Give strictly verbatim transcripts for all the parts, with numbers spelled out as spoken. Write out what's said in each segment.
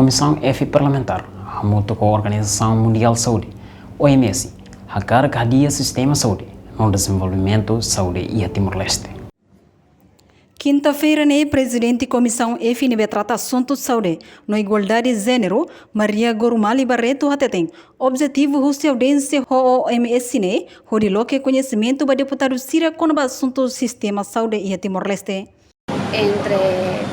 Komisaun F parlamentár, hamutuk ho Organizasaun Mundiál Saúde, O M S, hakarak hadi'a sistema saúde no dezenvolvimentu saúde iha Timor-Leste. Kinta-feira ne'e, Prezidente Komisaun F ne'ebé trata asuntu saúde no igualdade jéneru, Maria Gorumali Barreto hateten, objetivu husi audiénsia ho O M S ne'e hodi loke koñesimentu ba deputadu sira kona-ba asuntu sistema saúde iha Timor-Leste. Entre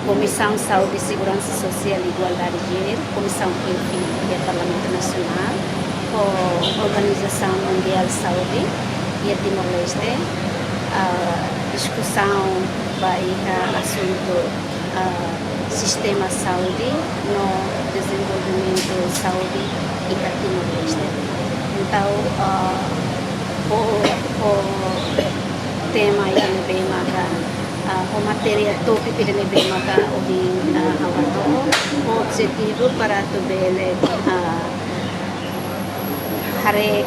Komisaun Saúde, Seguransa Sosiál i Igualdade Jéneru, Komisaun F iha Parlamentu Nasionál, ho Organizasaun Mundiál Saúde iha Timor-Leste, ah, diskusaun ba iha asuntu, ah, sistema saúde no dezenvolvimentu saúde iha Timor-Leste. Entaun, ah, ho, ho tema ida ne'ebé maka, ah, ho matéria, tópiku ida ne'ebé maka ohin, ah, ha'u hato'o, ho objetivu para atu bele, ah, haree,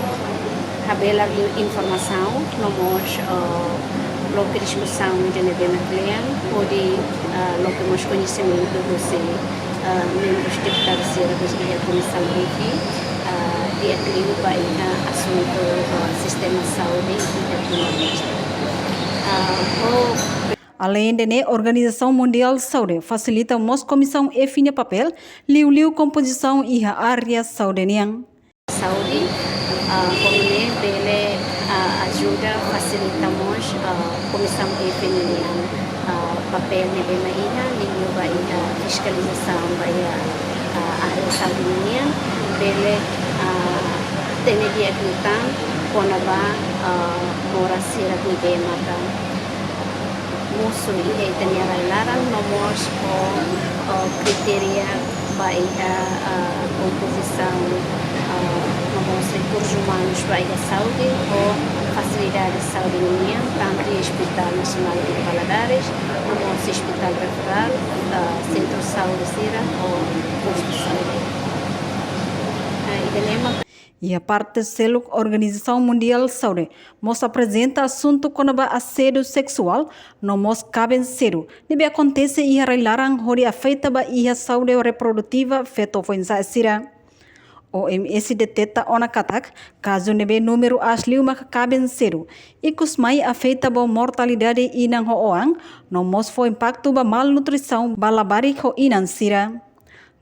habelar liu informasaun, no mós, ah, loke diskusaun ida ne'ebé mak kle'an, hodi, ah, loke mós koñesimentu husi, ah, membrus deputadu sira husi iha Komisaun F, ah, di'ak liu ba iha asuntu, ah, sistema saúde iha Timor-Leste. Ah, ho Aleinde ne'e, Organizasaun Mundiál Saúde fasilita mós Komisaun F nia papél, liuliu kompozisaun iha área saúde nian. Saúde, ah, ho nune'e bele, ah, ajuda fasilita mós, ah, Komisaun F nian, ah, papél ne'ebé mak iha, liuliu ba iha fiskalizasaun ba iha, ah, área saúde nian, bele, ah, hatene di'ak liután kona-ba, ah, moras sira ne'ebé maka mosu iha ita-nia rai-laran, no mós ho, ho kritéria ba iha, ah, kompozisaun, ah, no mós rekursus umanus ba iha saúde, ho fasilidade saúde nian, tantu iha Hospital Nasionál de Valadares, no mós Hospital Referral, ah, sentru saúde sira, ho postu saúde. Ah, ida-ne'e mak Iha parte seluk, Organizasaun Mundiál Saúde mós aprezenta asuntu kona-ba asédiu seksuál no mós kaben sedu ne'ebé akontese iha rai-laran hodi afeta ba iha saúde reprodutiva feto foin-sa'e sira. O M S deteta ona katak, kazu ne'ebé númeru aas liu maka kaben sedu, ikus mai afeta ba mortalidade inan ho oan, no mós fó impaktu ba malnutrisaun ba labarik ho inan sira.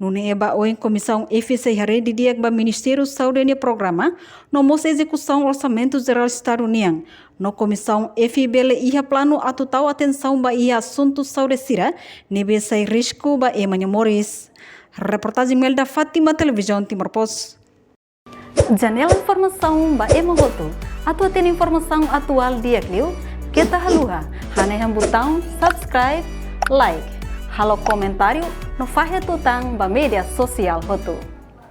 Nune'e ba oin Komisaun F sei haree didi'ak ba Ministériu Saúde nia programa, no mós ezekusaun Orsamentu Jerál Estadu nian. No Komisaun F bele iha planu atu tau atensaun ba iha asuntu saúde sira ne'ebé sai risku ba ema nia moris. Reportajen Melda Fátima, Televizaun Timor Post. Janela informasaun ba ema hotu. Atu hatene informasaun atuál di'ak liu, keta haluha hanehan butaun subscribe, like, halo komentáriu no fahe tutan ba média sosiál hotu.